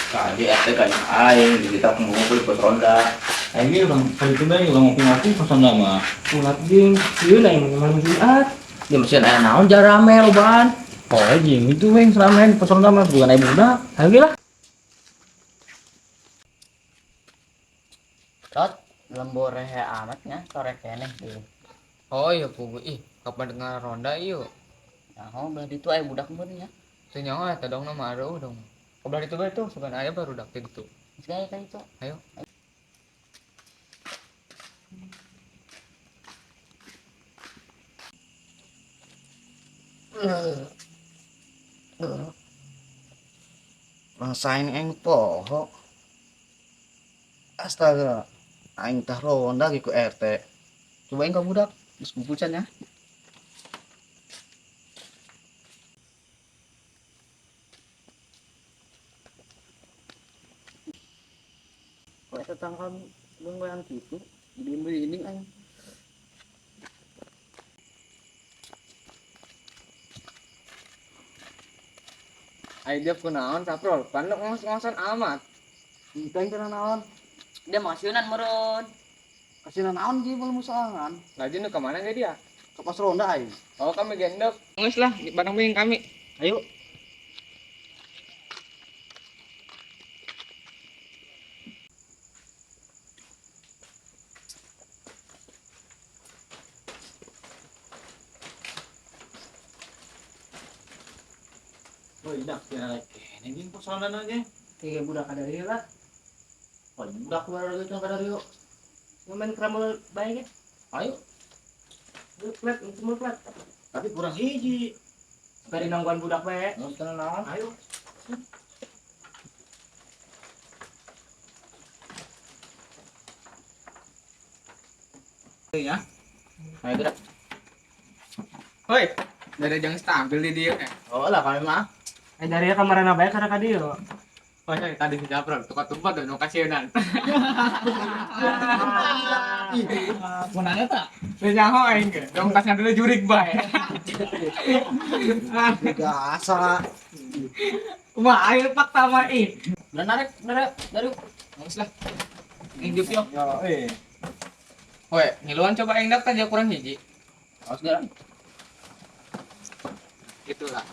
Tadi RT kan aing di kita ngumpul di pos ronda. Aing ge urang tadi itu bae urang ngopi-ngopi pos ronda mah. Ulat jeung sieun aing malam Jumat. Dia mesin aya naon jarame lobaan. Oh jeung itu weng selama di pos ronda mah bukan aya budak. Ayo ge lah. Tot, lembur rehe amatnya sore keneh deh. Oh iya pugu ih, kapan dengar ronda iyo. Nah, oh, belah ditu aya budak mun nya. Teu nyaho eta dong nama aruh dong. Kebelah ditu bae tuh sugan aya baru dak gitu. Geus gaya ka itu. Ayo. Rasain aing poho. Astaga, aing tah ronda ge ku RT. Coba aing ka budak, geus kumpul can ya. Kok eta tangkal gangguan kitu? Jadi merinding aing. Ayo dia kunaon saprol, pandok ngos-ngosan amat. Enteng teh naon? Dia mah kasieunan meureun. Kasieunan naon ge belum soangan. Laju nu kemana ge dia? Ke pos ronda aing. Oh kami gendok. Geus lah, bareng bing kami. Ayo. Oh iya, kira kene jeung pos ronda na ge. Tiga budak ada ieu lah. Oh, budak baru gitu kada rio. Main keramul bae ge. Ayo, Plat, semua plat. tapi kurang hiji. Bari nangguan budak bae. Geus kana naon? Ayo. Ya. Ayo gerak. Hoi, dari jangan stabil di dia. Oh lah kami mah. Eh dari kamarana bae kana ka dieu. Oh iya, tadi si Saprol, tukar tempat tuh, nu kasieunan. Kunaon eta? Teu nyaho aing ge, dong kasna dulu jurig bae. Biasa. Wah, air fakta mah ih. Udah narik, narik, dari. Geus lah. Aing dieu piok. Ya eh. Woi, ngiluan coba aing dak tadi kurang hiji. Awas gerak. Itulah.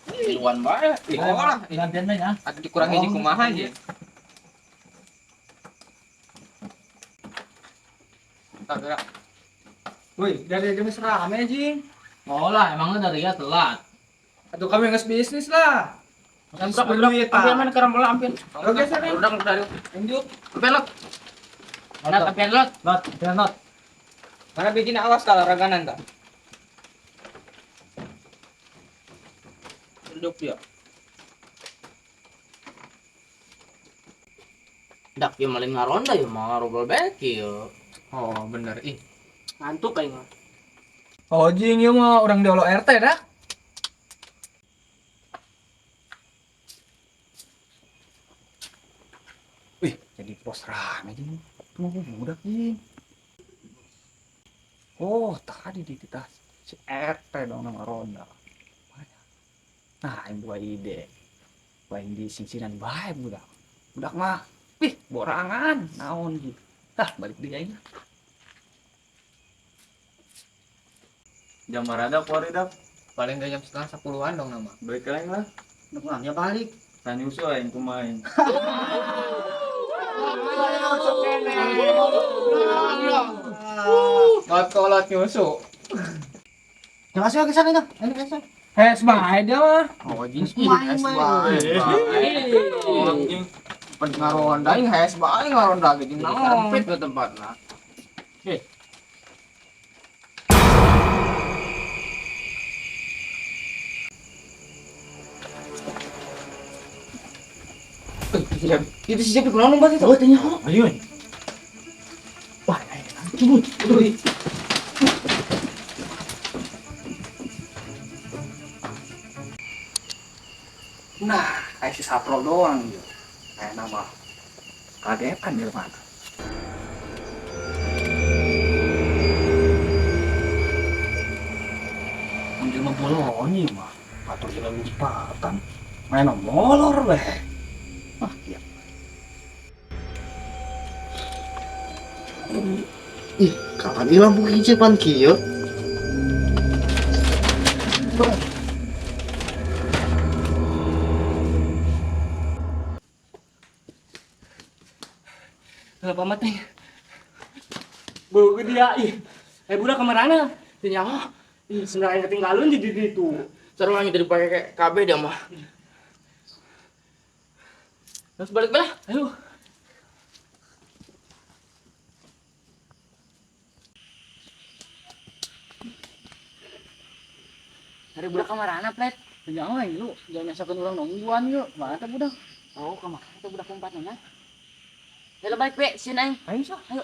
Ngiluan bae. Oh lah, Gantian bae ya. atuh kurang hiji kumaha aja. Tak gerak. Woi, dari jam rame jing. Oh lah, emangnya dari ya telat. Atuh kami geus bisnis lah. Budak, budak, ambil mana kerambola ambil. Oke, sana. Budak dari. Lanjut. Ambil lot. Lot, ambil lot. Lot, jalan lot. Mana bikin awas kalau raganan tak? Duduk dia. Dak ya maling ngaronda ya mau ngarobol beki ya. Oh, bener ih. Ngantuk aing mah. Oh, jing ieu mah urang diolo RT dah. Wih, jadi pos rame jeung. Tunggu budak jeung. Oh, tadi di titah si RT dong nama ronda. Nah, aing buat ide. Aing di singsinan bae budak. Budak mah, wih, borangan naon gitu. Tah, balik deui aing. Jam marada kuari dak. Paling gak jam setengah sepuluhan dong nama. Balik ke aing lah. Nah, ya balik. Tanyusu aing kumain. Lot kolot nyusu. Jangan kasih ke sana itu. Ini ke sana. Hes bae dia mah. Oh, jing ih, hes bae. Anjing. Pan ngaronda aing hes bae ngaronda ge jeung naon. Sempit ke tempat lah. Itu si Jepri kunaon numbat itu? Oh, tanya kok. Ayo. Wah, ayo. Cubut. Nah, kayak si Saprol doang gitu. Kayak nama kagetan di mana. Mun jelema bolonyi mah, batur jelema lompatan. Main molor weh. Ah, iya. Kapan ilang lampu hijau pan kieu? Kenapa mati? Bau dia ih. Eh budak kamarana? Teu nyaho. Ih, sebenarnya ketinggalan di ditu. Seru aja dari pakai KB dia mah. Terus balik belah. Ayo. Dari budak kamarana, Plet? Teu nyaho aing lu, jangan nyasakeun urang nungguan yuk. Mana teh budak? Oh, kamarana teh budak umpat na. Ayo balik, Pe. Sieun aing. Ayo sah. Ayo.